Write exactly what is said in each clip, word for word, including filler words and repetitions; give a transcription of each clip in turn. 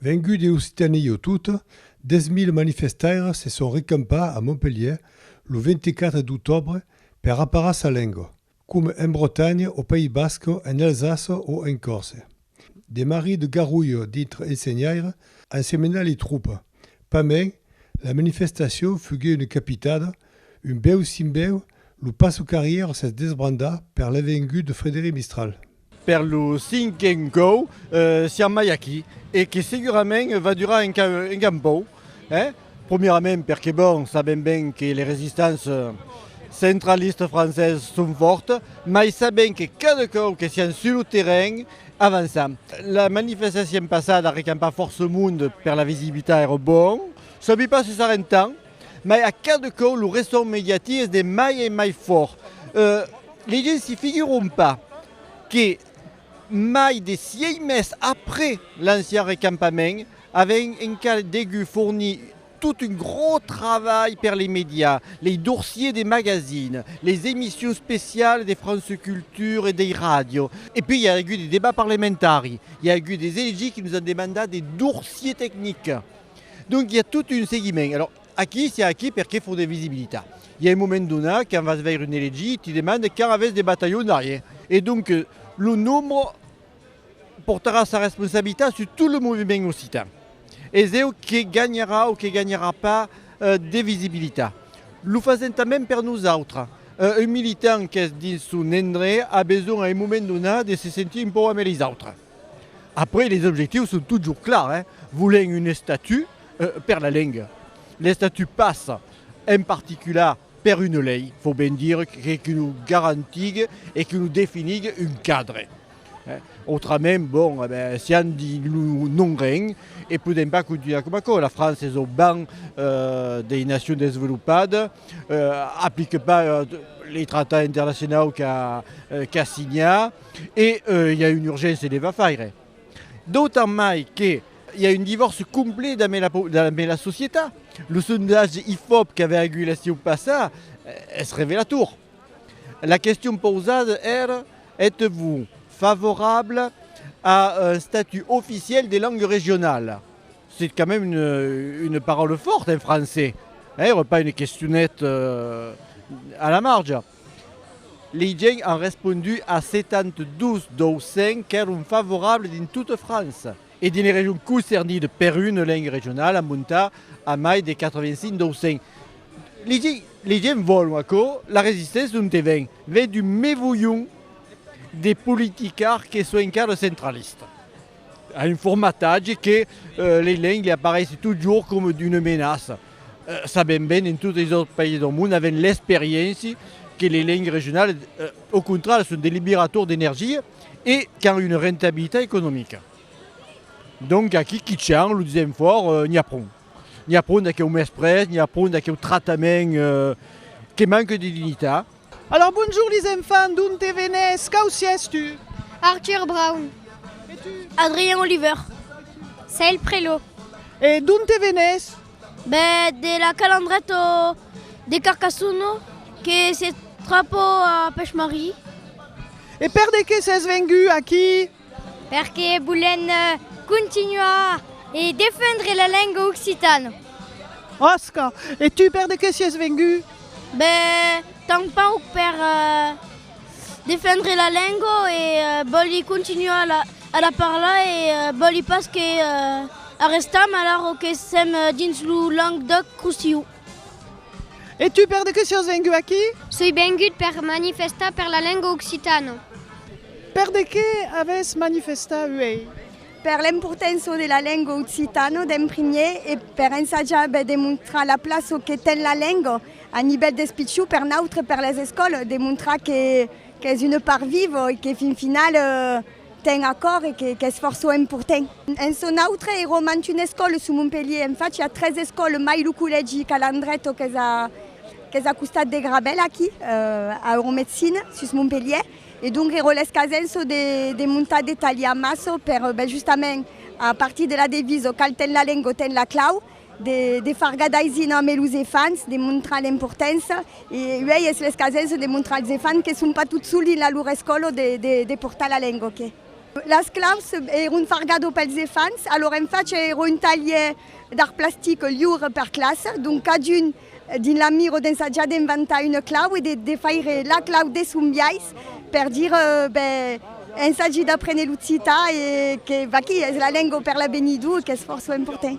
Venguts de Occitània tota, dètz mila manifestaires se son recampats a Montpelhièr lo vint-e-quatre d'octòbre per aparar sa lenga, coma en Bretanha, au País Basc, en Alsaça o en Còrse. De Marie de Garrouilha dintre ensenhaire, ensemenar li tropas. Pasmens, la manifestacion fuguèt una capitada, un bèu simbèu, lo passacarriera s'es desbrandat per la venguda de Frederic Mistral. Per lo cinquen còup, eh, siam mai aquí, e que segurament va durar enca-, encara un pauc, eh? Premièrament perque, bon, sabèm ben que les resistances, eh, centralistas francesas son fòrtas, mai sabèm que cada còup que siam sus lo terren, avançam. La manifestacion passada a recampat fòrça monde per la visibilitat, èra bon. Sabi pas se serem tant, mai a cada còup lo ressòrt mediatic es de mai en mai fòrt. Eh, les gents s'i figuran pas que mai de sièis mes après l'ancian recampament, avèm encara degut fornir tot un gròs trabalh per les medias, les dossiers de magazines, les emissions especialas de France Culture e dei ràdios. E puèi i a agut de debats parlamentaris, i a agut des elegits que nos an demandat de dossiers tecnics. Donc i a tot un seguiment. Alors, aquí, siam aquí perque fau de visibilitat. I a un moment donat, quand vas veire un elegit, ti demanda quand avètz de batalhas, eh? E donc, eh, lo nombre portarà sa responsabilitat sus tot lo moviment occitan. Es eu que ganharà o que ganharà pas, eh, de visibilitat. Lo fasèm tanben per nosautres. Eh, un militant qu'es dins son endrech a besonh a un moment donat de se sentir un pauc amb les autres. Après, les objectius son totjorn clars, eh? Volèm un estatut, eh, per la lenga. L'estatut passa, en particular, per una lei, fau ben dire, que, que nos garantigue e que nos definigue un cadre. Eh, autrament, bon, eh ben, siam dins lo non-ren e podèm pas continuar coma aquò. La França es au banc, eh, dei nacions desvolopadas, eh, aplica pas, eh, les tractats internacionaus qu'a, eh, qu'a signat e, eh, i a una urgéncia de va faire. D'autant mai que i a un divòrci complet damb la po-, damb la societat. Lo sondatge IFOP qu'avèm agut l'estiu passat, eh, es revelator. La question pausada èra: êtes-vous favorable à un statut officiel des langues régionales? C'est quand même une, une parole forte en français. Hein, pas une questionette, euh, à la marge. Les gents an respondut a setanta-dos dau cent qu'èran favorables dins tota França. E dins les regions concernidas per una lenga regionala, an montat a mai de quatre-vingt-cinc dau cent. Les gents, les gents vòlon aquò, la resisténcia d'onte ven? Ven d'un mevolhon de politicards que son encara centralistas. A un formatatge que, eh, les lengas li apareisson totjorn coma d'una menaça. Eh, sabèm ben, en totes les autres païses dau mond, avèm l'experiéncia que les lengas regionalas, eh, au contrari, son de liberators d'energia e qu'an una rentabilitat economica. Donc aquí, quichan, lo disèm fòrt, eh, n'i a pron. N'i a pron d'aqueu mesprètz, n'i a pron d'aqueu tractament, eh, que manca de dignitat. Alors, bonjorn les enfants, d'onte venètz? Quau siás tu? Arthur Brown. E tu? Adrien Oliver. Saël Prelot. E d'onte venètz? Ben, de la Calandreta de Carcassona, que se trapa a Pèch Marie. E per de qué sès vengut aquí? Perque volèm, eh, continuar e defendre la lenga occitana. Òsca! E tu, per de qué siás vengut? Ben, tanpauc per, eh, defendre la lenga e, eh, vòli continuar a la, a la parlar e, eh, vòli pas que, eh, arrestam alara que sèm, eh, dins lo Languedòc-Rosselhon. E tu, per de qué siás vengut aquí? Soi vengut per manifestar per la lenga occitana. Per de qué avètz manifestat uèi? Per l'importància de la lenga occitana d'en primièr e per ensajar, ben, de mostrar la plaça que ten la lenga a nivèl d'expression per nautres, per les escòlas, de mostrar que, qu'es una part viva e que fin finala, eh, ten aquò e que, qu'es fòrça important. En çò nautres, èra mantuna escòla sus Montpelhièr. En fach, i a tres escòlas, mai lo collègi Calandreta qu'es a, qu'es a costat de Grabèl aquí, eh, a Euromedecina, sus Montpelhièr. E donc, èra l'escasença de, de montar de talhar massa per, ben, justament, a partir de la devisa: qual ten la lenga ten la clau, de, de far gadaisina amb los enfants, de mostrar l'importància. E uèi es l'escasença de mostrar als enfants que son pas tot sols dins la lor escòla de, de, de portar la lenga, que. Las claus èran fargadas pels efants, alòrs en fach èra un talhièr d'art plastic liure per classa, donc cadun, eh, dins la mira d'ensajar d'inventar una clau e de, de faire la clau de son biais per dire, eh, ben, ensagi d'aprene l'occitan e que vaquí es la lenga per l'avenidor, qu'es fòrça important.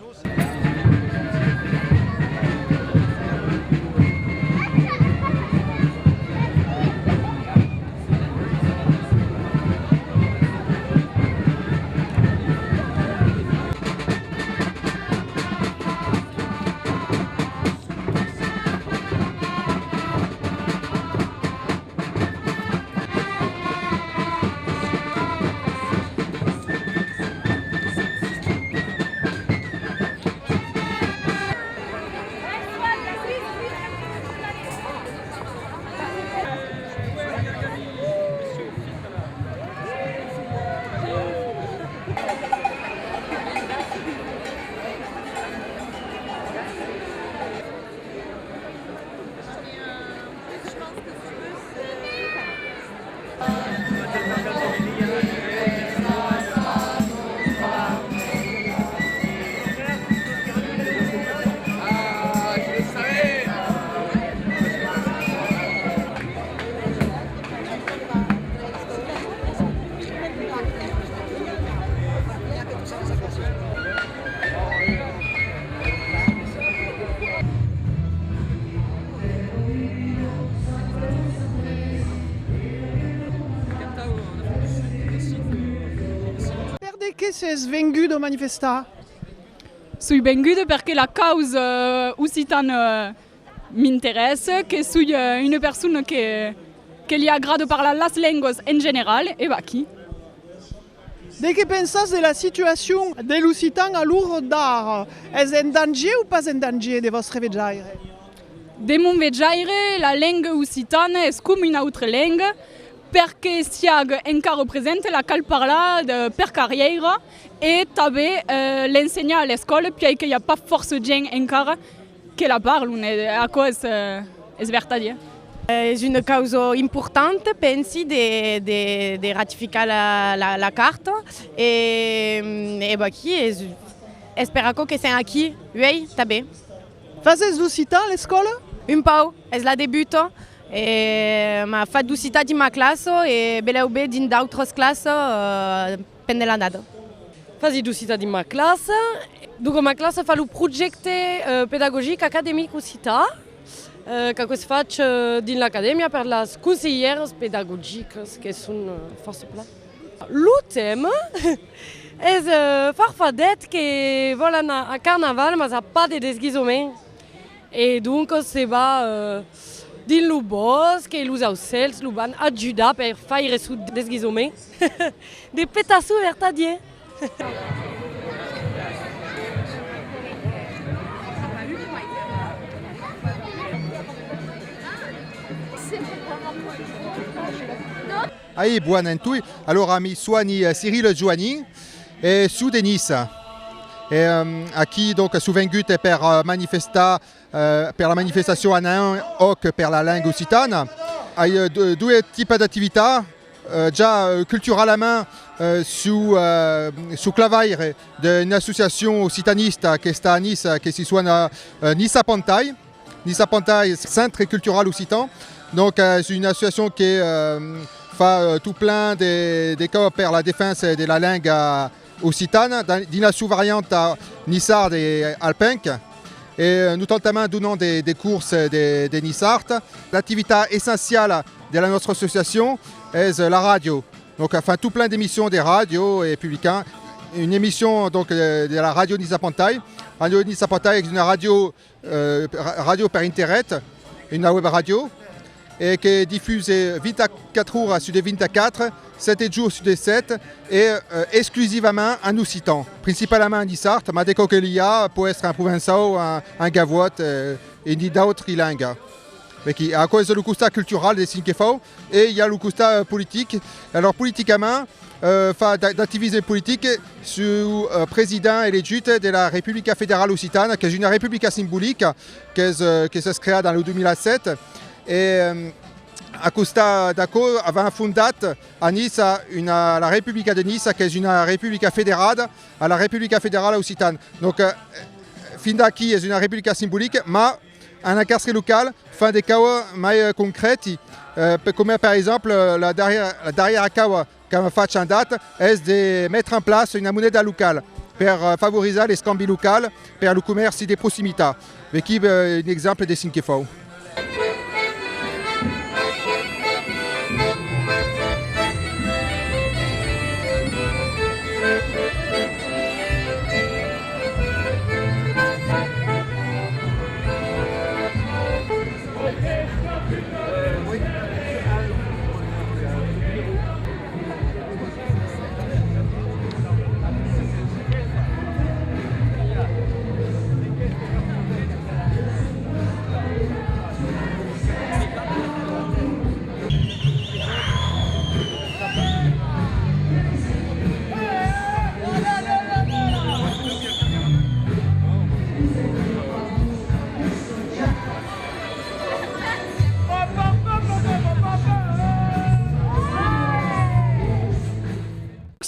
Per de qué sètz venguda manifestar? Soi venguda perque la causa occitana m'interèssa, que soi, eh, una persona que, que li agrada parlar las lengas en general, e vaquí. De qué pensatz de la situacion de l'occitan a l'ora d'ara? Es en dangièr o pas en dangièr de vòstre vejaire? De mon vejaire, la lenga occitana es coma una autra lenga, perque siaga encara presenta, la cal parlar de, per carrièira e tanben, eh, l'ensenhar a l'escòla, puèi que i a pas fòrça gent encara que la parlan, e aquò es, eh, es vertadièr. Es una causa importanta, pensi, de, de, de ratificar la, la, la carta, e, e vaquí, es, es per aquò que sèm aquí uèi tanben. Fasètz d'occitan a l'escòla? Un pauc, es la debuta, e m'a fach d'occitan dins ma classa e belèu ben dins d'autras classas, eh, pendent l'annada. Fasi d'occitan dins ma classa. Donc ma classa fa lo projècte, eh, pedagogic academic occitan, eh, qu'aquò es fach, eh, dins l'acadèmia per las conselhièras pedagogicas, que son, eh, fòrça plan. Lo tèma es, eh, farfadets que vòlon anar a carnaval, mas a pas de desguisament. E donc se va, eh, dins lo bòsc e los aucèls lo van ajudar per faire son desguisament de petasson vertadièr. Ai, boan en toi. Alora, mi soni, eh, Cyril Joannin e soi de Niça. E, ehm, aquí, donc, soi vengut per, eh, manifestar, eh, per la manifestacion Anahen, òc per la lenga occitana. Ai, eh, do-, doas tipas d'activitats, eh, ja, eh, culturalament, eh, soi, eh, soi clavaire d'una associacion occitanista qu'està a Niça, que si sona, eh, Niça Pantai. Niça Pantai, Centre Cultural Occitan. Donc, eh, es una associacion que, eh, fa, eh, tot plen de, de causas per la defensa de la lenga occitana, dan-, dins la sua varianta niçard e alpenc. E, eh, notantament donam de, de cors de, de niçard. L'activitat essenciala de la nòstra associacion es la ràdio. Donc, enfin, tot plen d'emissions de ràdio e publicam una emission, donc, eh, de la ràdio Niça Pantai. Ràdio Niça Pantai es una ràdio, eh, ra-, ràdio per internet, una web ràdio, e que difusa vint-e-quatre oras sus de vint-e-quatre, sèt jorns sus de sèt, e, eh, exclusivament en occitan, principalament en niçard, mas de còps que li a, pòt èstre en provençau, en, en gavòt, eh, e dins d'autri lengas. Perque aquò es lo costat cultural de cen que fau, e i a lo costat, eh, politic. Alòrs, politicament, eh, fa d'a-, d'activisme politic, soi, eh, president elegit de la Republica Federala Occitana, qu'es una republica simbolica, qu'es, eh, que s'es creada en lo dos mila sèt, e, eh, A costat d'aquò, avèm fondat a Niça una, la Republica de Niça, qu'es una republica federada a la Republica Federala Occitana. Donc, eh, fin d'aquí es una republica simbolica, mas en encastre local, fam de caua mai, eh, concrèti, eh, pe-, coma per exemple la darrièra, la darrièra caua qu'avèm fach en data es de metre en plaça una moneda locala per, eh, favorizar l'escambi local per lo comèrci de proximitat. Vequí, eh, un exemple de cen que fau.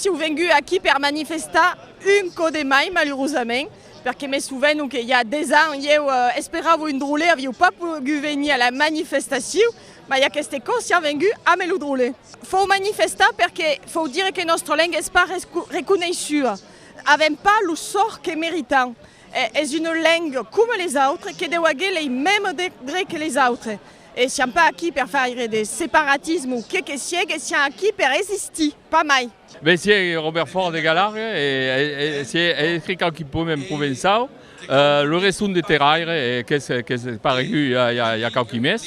Siáu vengut aquí per manifestar un còp de mai, malurosament, perque me soveno que i a dètz ans, ieu, eh, esperava un dròlle, aviáu pas pogut venir a la manifestacion, mai aqueste còp siam venguts amb lo dròlle. Fau manifestar perque fau dire que nòstra lenga es pas resco-, reconeissuda. Avèm pas lo sòrt que meritam. Eh, es una lenga coma les autres, que deu aguer les mèmes de-, drets que les autres. E siam pas aquí per faire de separatisme o que que siegue, siam aquí per existir, pas mai. Ben, siáu Robert Faure de Galargue, e, e, e siáu, ai escrit quauqui poèmas en provençau, eh, Lo resson de terraire, e qu'es, qu'es paregut i a, i a, i a quauqui mes.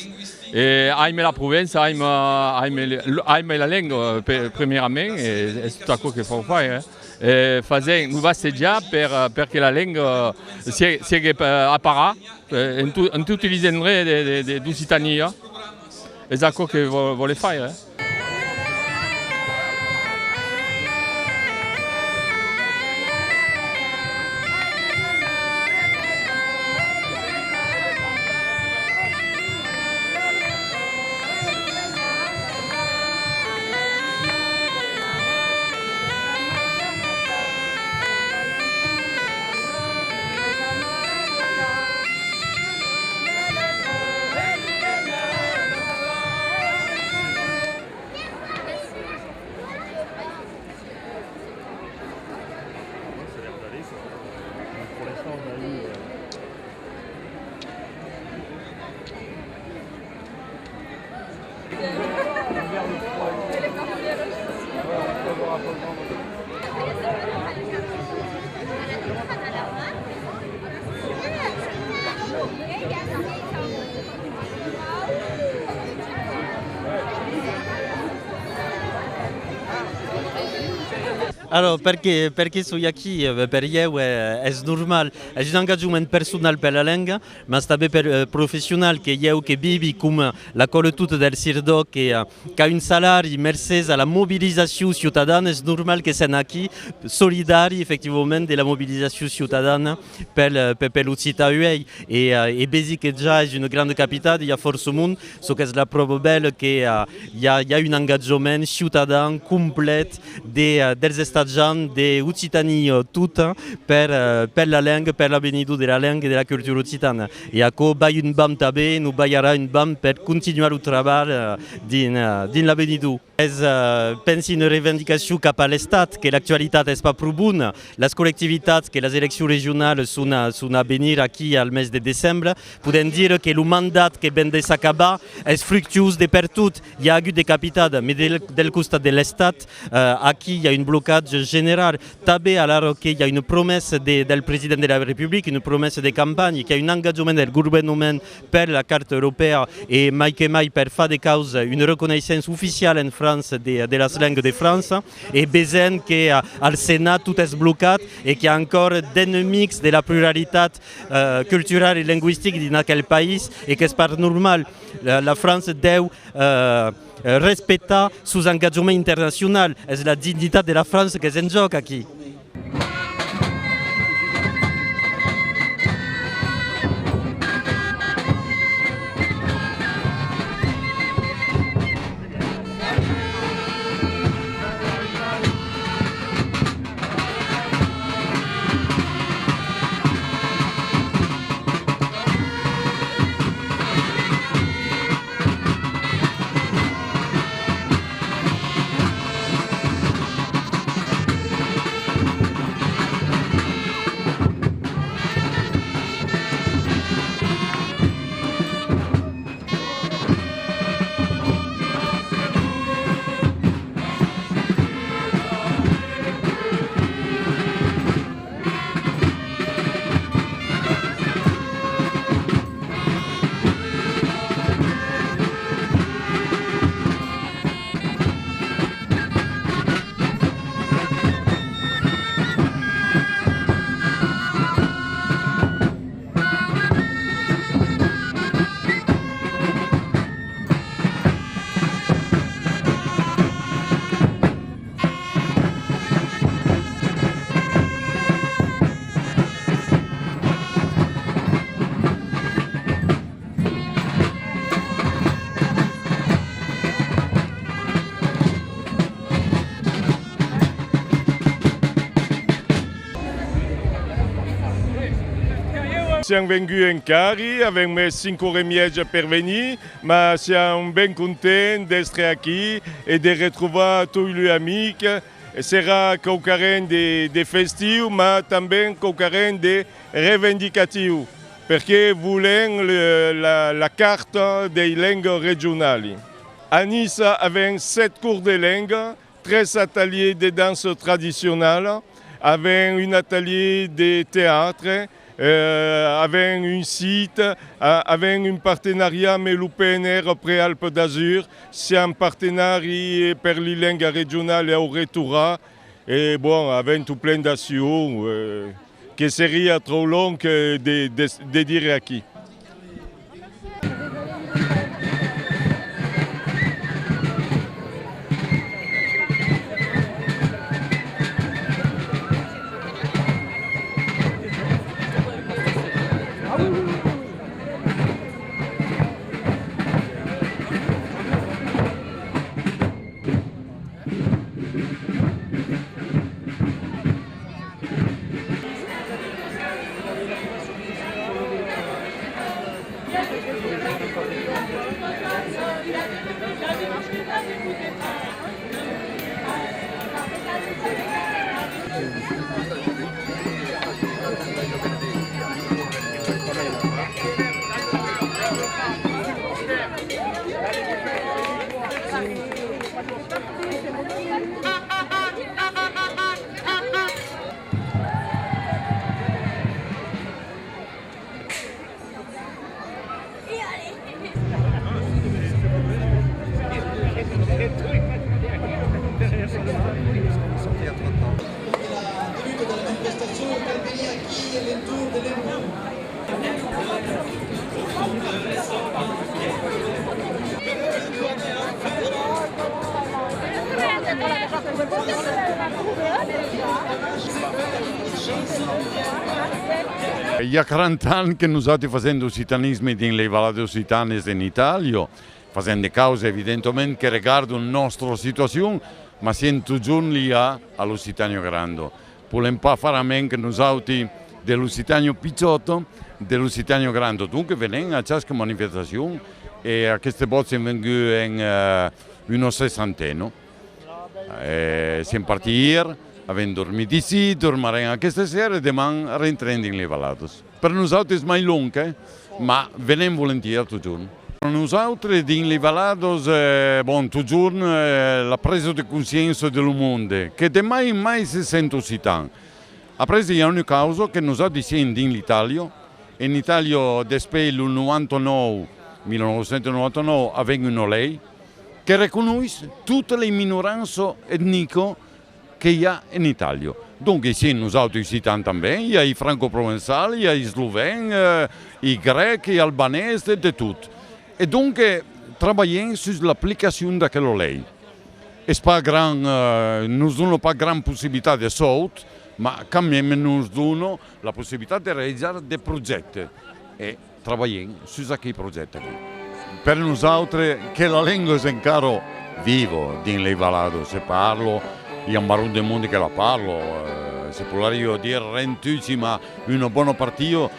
E aime la Provença, aime, aime le, aime la lenga, pe-, premièrament, e es tot aquò que fau faire, eh. E fasèm lo bastejar per, perque la lenga, eh, sie-, siegue, eh, aparada, eh, en to-, en toti les endrechs de, de, de, d'Occitània. Es aquò que vò-, vòle faire, eh. Alors, perqué, perqué soi aquí? Eh ben, per ieu, eh, es normal. Es un engatjament personal per la lenga, mas tanben per, eh, professional, que ieu que vivi coma la còla tota del CIRDÒC, que, eh, qu'a un salari mercés a la mobilizacion ciutadana, es normal que sèm aquí, solidari, efectivament, de la mobilizacion ciutadana pel, eh, pe-, per l'occitan uèi. E, eh, e vesi que ja es una granda capitala, i a fòrça mond, çò qu'es la pròva bèla que, eh, i a, i a un engatjament ciutadan complet de, eh, dels estatjants de Occitània tota per, eh, per la lenga, per l'avenidor de la lenga e de la cultura occitana. E aquò vai un bam tanben, nos balharà un bam per continuar lo trabalh, eh, dins, eh, dins l'avenidor. Es, eh, pensi, una revendicacion cap a l'Estat, que l'actualitat es pas pro bona. Las collectivitats, que las eleccions regionalas son a, son a venir aquí al mes de decembre, podèm dire que lo mandat que ven de s'acabar es fructuós de pertot. I a agut de capitadas, mas del, del costat de l'Estat, eh, aquí i a un blocatge general. Tanben alara que i a una promessa de, del president de la Republica, una promessa de campanha, que i a un engatjament del governament per la Carta europèa e mai que mai per far de causa una reconeissença oficiala en França de, de las lengas de França, e vesèm que, eh, al Senat tot es blocat e que i a encara d'enemics de la pluralitat, eh, culturala e lingüistica dins aquel país e qu'es pas normal. La, la França deu, eh, respectar sos engatjaments internacionals. Es la dignitat de la França qu'es en jòc aquí. Siam venguts en carri, avèm mes cinc oras e mièja per venir, mas siam ben contents d'èstre aquí e de retrovar tots los amics. Serà quauquarren de, de festiu, mas tanben quauquarren de reivindicatiu, perque volèm le, la, la carta dei lengas regionalas. A Niça avèm sèt cors de lenga, tres ateliers de dança tradicionala, avèm un atelier de teatre, eh, avèm un site, a-, avèm un partenariat amb lo P N R Prealpes d'Azur, siam partenari per li lengas regionalas au retornar, e bon, avèm tot plen d'accions, eh, que seriá tròp long, eh, de, de, de dire aquí. I a quaranta ans que nosautres fasèm d'occitanisme dins lei valadas occitanas en Itàlia. Fasèm de causas, evidentament, que regardan nòstra situacion, mas sèm totjorn liats a l'Occitània granda. Volèm pas far a mens que nosautres de l'Occitània pichòta, de l'Occitània granda. Donc, venèm a chasca manifestacion, e aqueste bòt sèm venguts en, eh, una seissantena. E sèm partits ièr, avèm dormit aicí, dormarem aquesta sera e deman rentrem dins lei valadas. Per nosautres es mai long, eh? Ma venèm volentièr totjorn. Per nosautres, dins lei valadas, eh, bon, totjorn, eh, la presa de consciéncia de lo monde, que de mai en mai se sent occitan. Après, i a una causa que nosautres sèm dins l'Itàlia, en Itàlia, despèi lo nonanta-nòu, mila nòu cents nonanta-nòu, avèm una lei que reconois totas lei minoranças etnicas que i a en Itàlia. Donc, aicí, nosautres occitans tanben, i a i francoprovençal, i a i eslovèn, eh, i grèc, i albanés, de, de tot. E donc, eh, trabalhem sus l'aplicacion d'aquela lei. Es pas grand, eh, nos dona pas grand possibilitat de sòut, ma quand même nos dona la possibilitat de realizar de projèctes. E trabalhem sus aquel projècte aquí. Per nosautres, que la lenga es encara viva dins lei valadas, se parla, i a un barron de monde que la parla, eh, se poiriá dire ren tuchi, ma una bona partida.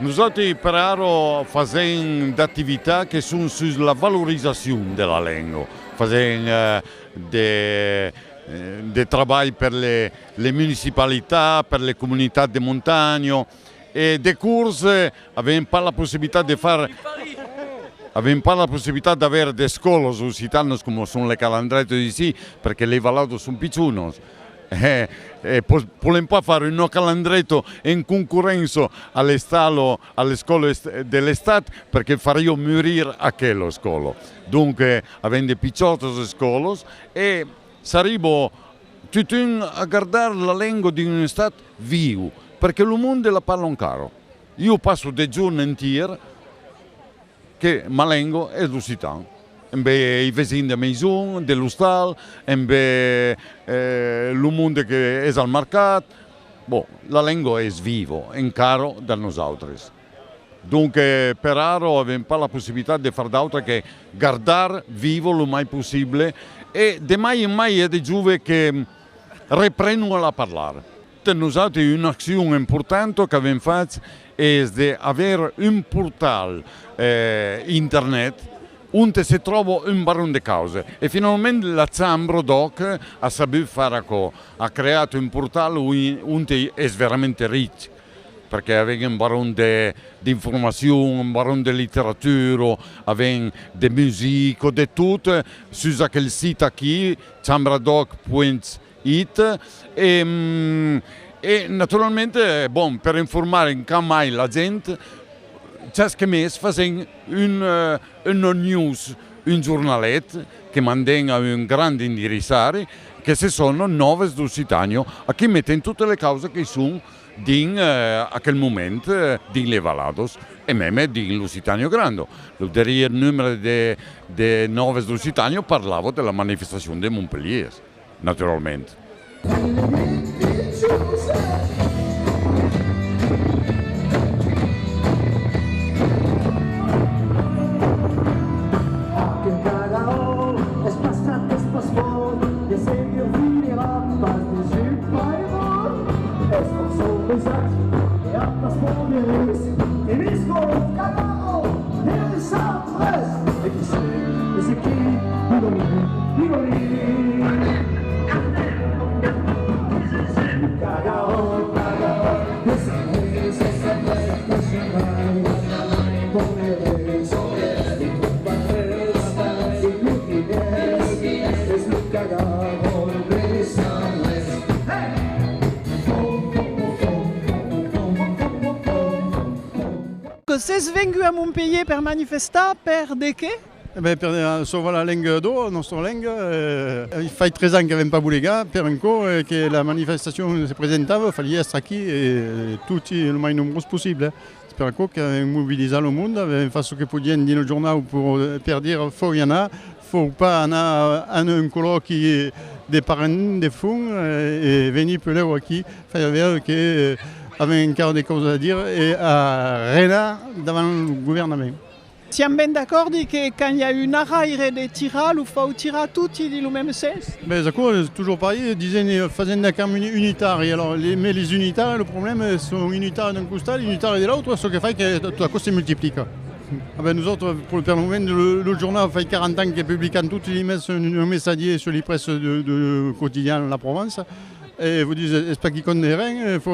Nosautres, per ara, fasèm d'activitats que son sus la valorizacion de la lenga. Fasèm, eh, de, eh, de trabalh per le, le municipalitats, per le comunitats de montanha, e de cors, eh, avèm pas la possibilitat de far, avèm pas la possibilitat d'aver d'escòlas occitanas coma son le Calandreta aicí, perque lei valadas son pichonas. E, e po-, podèm pas far una Calandreta en concorréncia a l'estala, a l'escòla est-, de l'Estat, perque fariá morir aquela escòla. Donc, eh, avèm de pichòtas escòlas e s'arriba totun a gardar la lenga dins un estat viu, perque lo monde la parla encara. Ieu passo de jorns entièrs que ma lenga es l'occitan, embé i vesins de maison, de l'ostal, embé, eh, lo monde que es al marcat. Bon, la lenga es viva encara dab nosautres. Donc, eh, per ara, avèm pas la possibilitat de far d'autre que gardar viva lo mai possible, e de mai en mai i a de joves que reprenon a la parlar. Per nosautres, una accion importanta qu'avèm fach es de aver un portal, eh, internet onte se tròba un barron de causa. E finalament la Chambra d'Òc a sabut far aquò, a creat un portal on-, onte es verament ric, perque avèm un barron de, d'informacion, un barron de literatura, avèm de musica, de tot, sus aquel sit aquí, chambra d'òc punt it, e, mm, e naturalment, eh, bon, per informar encara mai la gent, chasque mes fasèm un, eh, una news, un jornalet que mandèm a un grand indiriçari que se sona Noves d'Occitània. Aquí metèm totes les causas que son dins, eh, aquel moment, eh, dins les valadas e mème dins l'Occitània granda. Lo darrièr numre de, de Noves d'Occitània parlava de la manifestacion de Montpelhièr, naturalament. Aquel cagaròl es passat, es pas fòrt, de segur finirà pas dins un pairòl. Es fòrça pesat e a pas fòrt de res, e miscla lo cagaròl e lo sabrés. E qui sait, e se qui, Ivoni, Ivoni. Que sètz vengut a Montpelhièr per manifestar, per de qué? E ben, per, eh, sauvar la lenga d'òc, nòstra lenga, eh, fai tres ans qu'avèm pas bolegat, per un còp, eh, que la manifestacion se presentava, faliá èstre aquí, e toti lo mai nombrós possible. Es per aquò qu'avèm mobilizat lo monde, avèm fach çò que podièm dins lo jornau per, per dire: fau i anar, fau pas anar a un collòqui de parents de fum, eh, e venir puslèu aquí, faire veire que, eh, avèm encara de causas a dire e a renar davant lo governament. Siam ben d'acòrdi que quand i a un arraire de tirar, lo fau tirar toti dins lo mème sens? Ben, es aquò, es totjorn parièr, disen, eh, fasèm de camp uni-, unitari. Alors, les, mais les unitaris, lo problèma, son unitaris d'un costat, unitaris de l'autre, çò que fai que tot aquò se multiplica. Ah ben, nosautres, per, per lo moment, lo, lo jornau fai quaranta ans que publicam toti li mes un, un messatgièr sus li prèsses de, de quotidian La Provence. E vos dise, es pas quicòm de ren, eh, fau,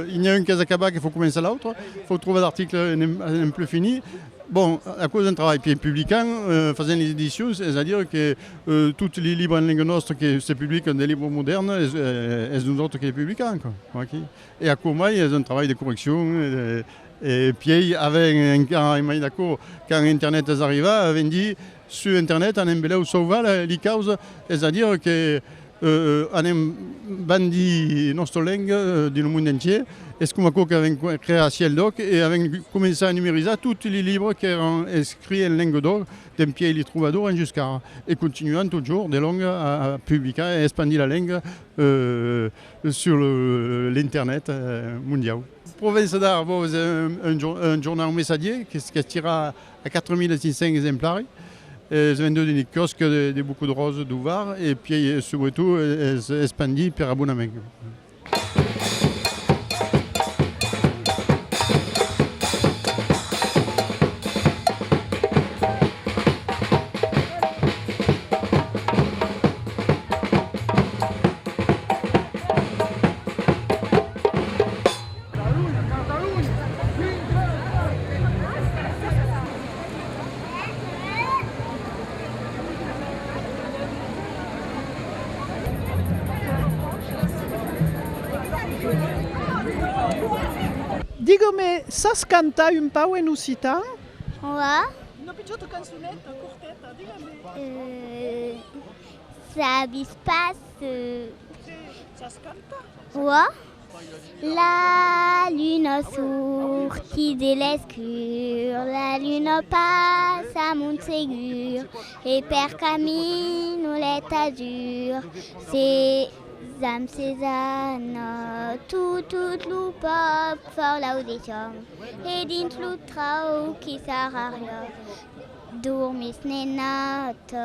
eh, i n'i a un qu'es acabat, que fau començar l'autre, fau trobar d'articles a n'en, a n'en plus finir. Bon, aquò es un trabalh, pièi publicam, eh, fasèm les edicions, es a dire que, eh, toti li libres en lenga nòstra que se publican, de libres modèrnes, es, eh, es nosautres que li publicam, quoi, aquí. E aquò mai es un trabalh de correccion, eh, e pièi avèm encara mai d'aquò, quand Internet es arribat, avèm dit, sus Internet anem belèu sauvar la, li causas, es a dire que, eh, anem bandir nòstra lenga, eh, dins lo mond entièr. Es coma aquò qu'avèm co-, creat Cièl d'Òc e avèm començat a numerizar toti li libres qu'èran escrits en lenga d'òc, dempièi li trobadors en jusqu'ara. E continuam totjorn de lònga a, a publicar e espandir la lenga, eh, sus lo, l'Internet, eh, mondiau. Provença d'Ara, bon, es un, un jor-, un jornau messatgièr qu'es, qu'es tirat a quatre mila cinc cents exemplaris. Es vendut dins li quiòsques de, de Boca de Ròsa, deu Var, e pièi, eh, subretot, eh, es espandit per abonament. Diga-me, sas cantar un pauc en occitan? Oè. Una pichòta cançoneta, corteta, diga-me. Euh, Sabis pas, euh, Sas cantar? Oè. La luna sortís de l'escur, la luna passa a Montsegur, e per camin lo lèt azur, Sesam, sesam, tot, tot lo pòp fau l'audicion, e dins lo trauc qui sarrariá, dormís nenata.